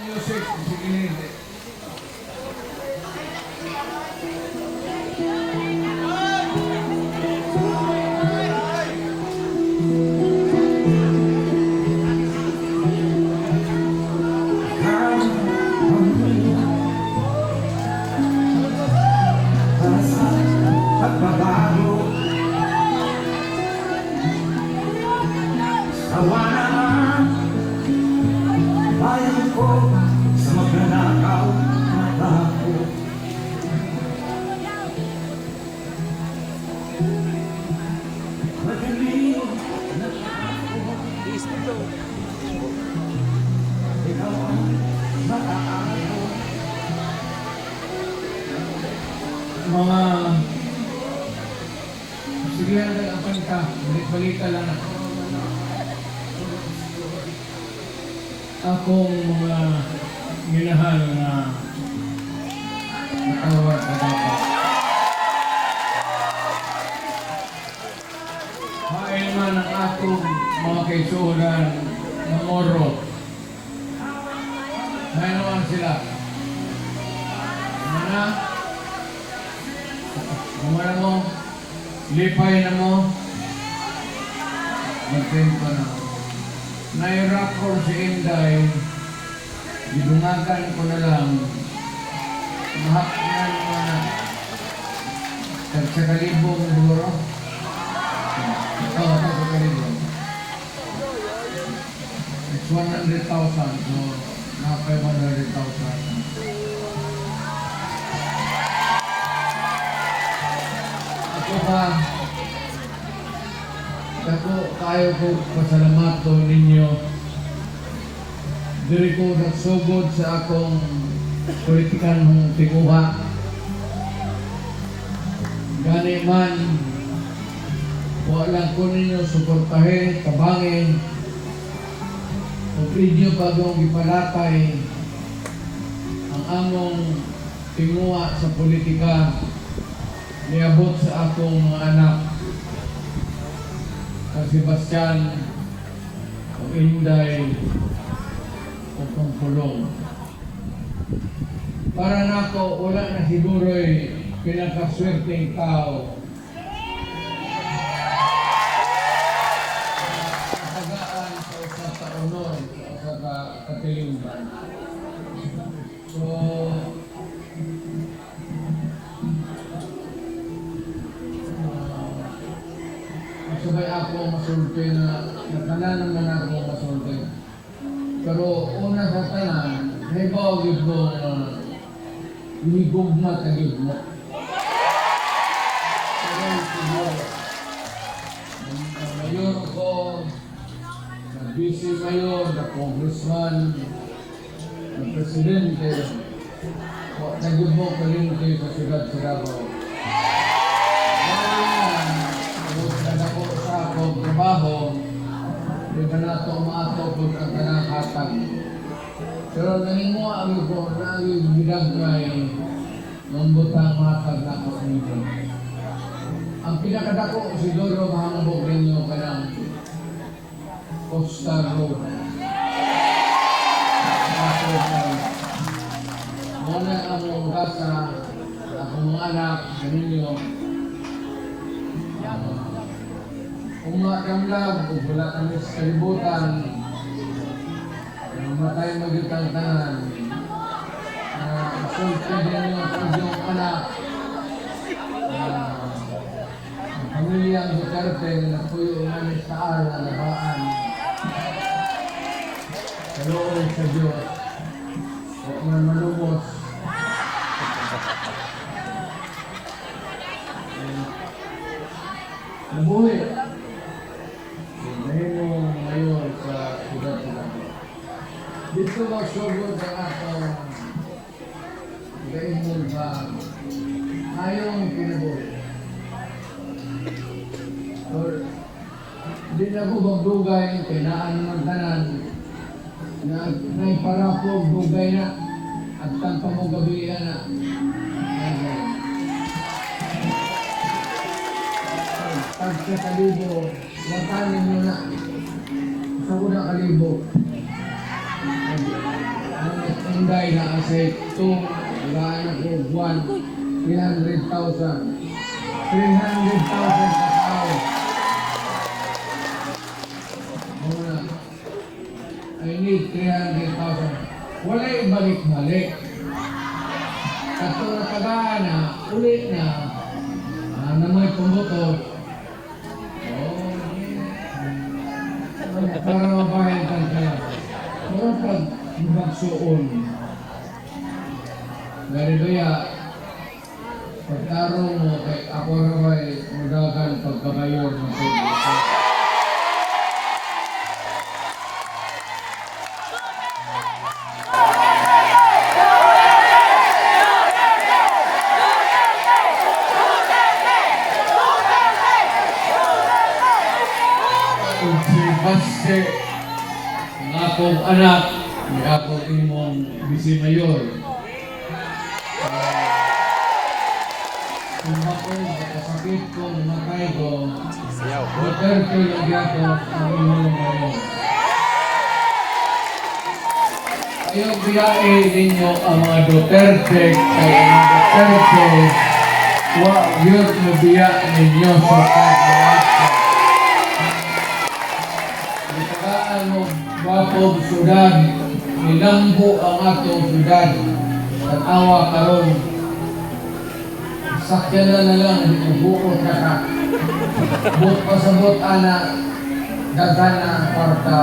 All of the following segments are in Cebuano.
Music, sige. Para sa pagbabago. Sawa na ang bayan ko sa magnanakaw na tao. Magaling na tao, ikaw ang maaako. Mga sige na lang ang kanta, balik-balikan lang ako. Akong mga minahal na nakawa sa dapat. Hain man ang akong mga kaisunan na moro. Hain naman sila. Mana, Kumara mo, lipay na mo, magtento na. Nairapor si Inday, gidungagan ko na lang, mahaknan mo na. Tag sa kalibo mo siguro? Oo, tag sa kalibo. It's 100,000, so na 500,000. Ako ba, dako kayo ko pasalamato ninyo. Diri ko nagsugod sa akong politikanhong tinguha. Gani man, wala ko ninyo suportahin, tabangin, kung inyo bagong gipalatay ang among tinguha sa politika niabot sa akong mga anak, kang Sebastian, o Inday, o kang Pulong. Para nako, wala na siguro'y pinakaswerteng tao. Natagaan sa usa ka honor, sa usa ka katilingban. So, sabay ako masulti na natanan naman ako masulti. Pero una sa tanan, hibaw gyud ko na higugma ta gyud mo. Pero siguro, na mayor ko, na vice mayor, na congressman, na presidente, wa na gyud mo kalimti sa siyudad sa Davao. Kaya, sa akong trabaho, di ba na ito maatog ang kanang hatag. Pero nanginguha ang ko na ang gidagay ng butang matag na ako ninyo. Ang pinakadako siguro mahambog ninyo kanang Coastal Road. Ako sa muna ang among gasa, akong mga anak, ninyo. Kung makamlag, kung wala kami sa kalibutan, namatay magyutang tanan, na masulti din yung inyong anak, ang pamilyang Duterte na napuyo namin sa araw na nabaan, sa loob sa Diyos, huwag man malumos. Nabuhi. Nahimong ngayon sa siyudad sa Davao. Dito magsugod ang atong gaimon sa ayong kinabuhi. Or, di na ko magdugay, kay naan naman tanan, na naiparapog dugay na, at tang pamugabi na. Tag sa kalibo, watanin mo na. Sa una kalibo. Ano Inday na asay 2, tagaan ako 1, 300,000. 300,000 ka tao. Muna, I need 300,000. Wala'y balik-balik. Kato na tagaan na, ulit na, na may pumuto. Oh, para mabahin kang kaya. Pero pag magsuon, gani kaya, pagtarong mo, kay ako na ba'y mudagan pagkabayon ng pagkabayon. Ug si Baste, ang akong anak, may akong imong vice mayor. Kung ako, makasakit ko, mamatay ko, Duterte lang gyapon ang imong mayor. Ayaw biyahe ninyo ang mga Duterte, kay ang mga Duterte, wa gyud mobiya ninyo sa pagbuhat. Gitagaan mo gwapo syudad, nilambo ang atong syudad. Tanawa karon, sakyan na na lang, di ko buot na ka. Buot pasabot ana, daghan na ang kwarta,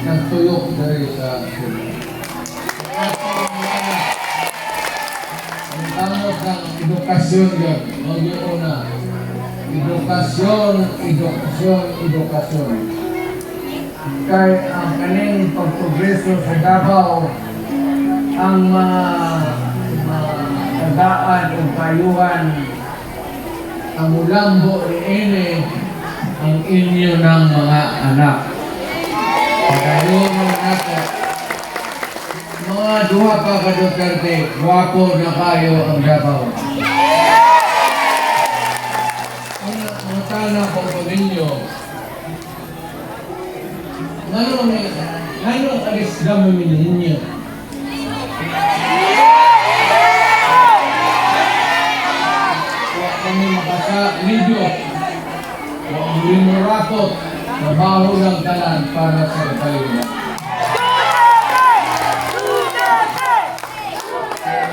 nagtuyok diri sa syudad. Atong mga anak, ang kamot ng edukasyon yun, mao na. Edukasyon, edukasyon, edukasyon. Kay ang kaning pagprogreso sa Davao, ang mga tagaan o kayuhan, ang mulambo ni ini, ang inyo ng mga anak. Pagayon nato. Mga duha pa ka Duterte, gwapo na kayo ang Davao. Ang mangutana ko po ninyo, ngano alis damo ninyo? Wa kami makasa video. Wa kami murakot. Trabaho lang tanan para sa kalinga.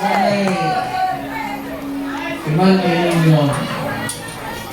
Kaya timan ninyo,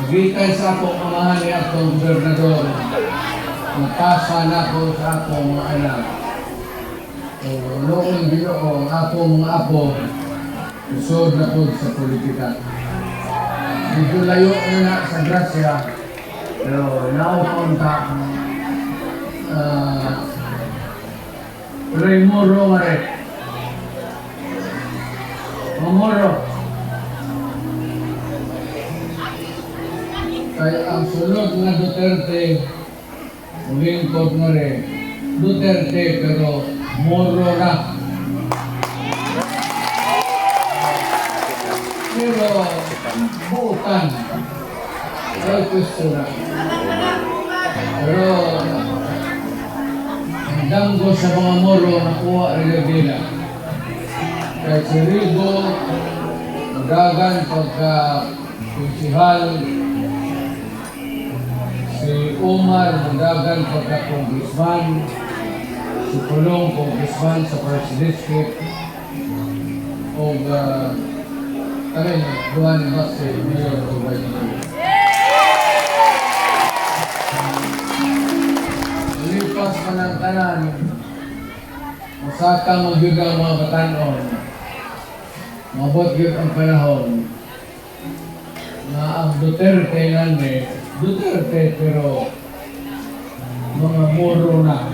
magikan sa akong amahan ni atong gobernador, napasa na ko sa akong mga anak. O, noong Ginoo, ang akong mga apo, usod na po sa politika. Medyo layo na na sa grasya, pero naupunta, pero muro nga rin. Mamuro. Kaya ang sunod nga Duterte, mulingkod na rin, Duterte pero muro na. Pero buutan. Ay gusto na. Pero ang danggo sa mga muro nakuha rin nila. Kaya si Rigo, nagagan pagka konsihal, si Omar nagagan pagka congressman, si Pulong congressman sa First District, o kami, duha ni Baste, Mayor o Vice Mayor. Lipas man ang tanan, masaka magyud ang mga batanon, mabot gyud ang panahon, na ang Duterte nani, Duterte pero mga muro na,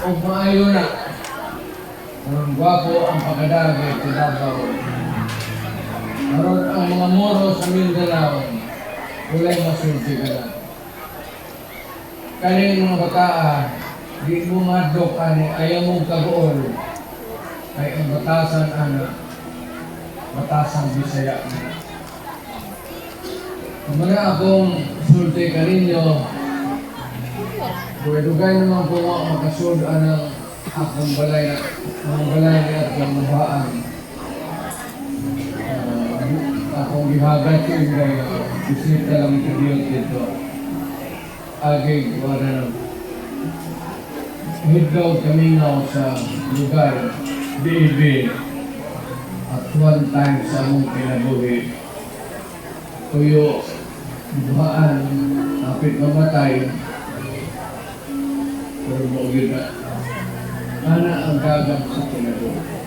o maayo na, karon gwapo ang pagkadagi sa Davao. Karon ang mga muro sa Mindanao, walay masulti ka na. Kaning mga bataa, di mo madlok ani, ayaw mong kaguol, ay ang batasan ana, batasan Bisaya na. Kumuna akong sulti kaninyo, dugay-dugay naman po nga makasud anang Akong balay na, ang balay na atong nabahaan. Akong gihagat ko yung bisita lang sa Diyos dito. Agay, wala na. Hidlaw kamingaw sa lugar, BB, at one time sa among kinabuhi. Tuyo, buhaan, hapit mamatay, pero mao gyud na. Ana ang gagam sa kinabuhi.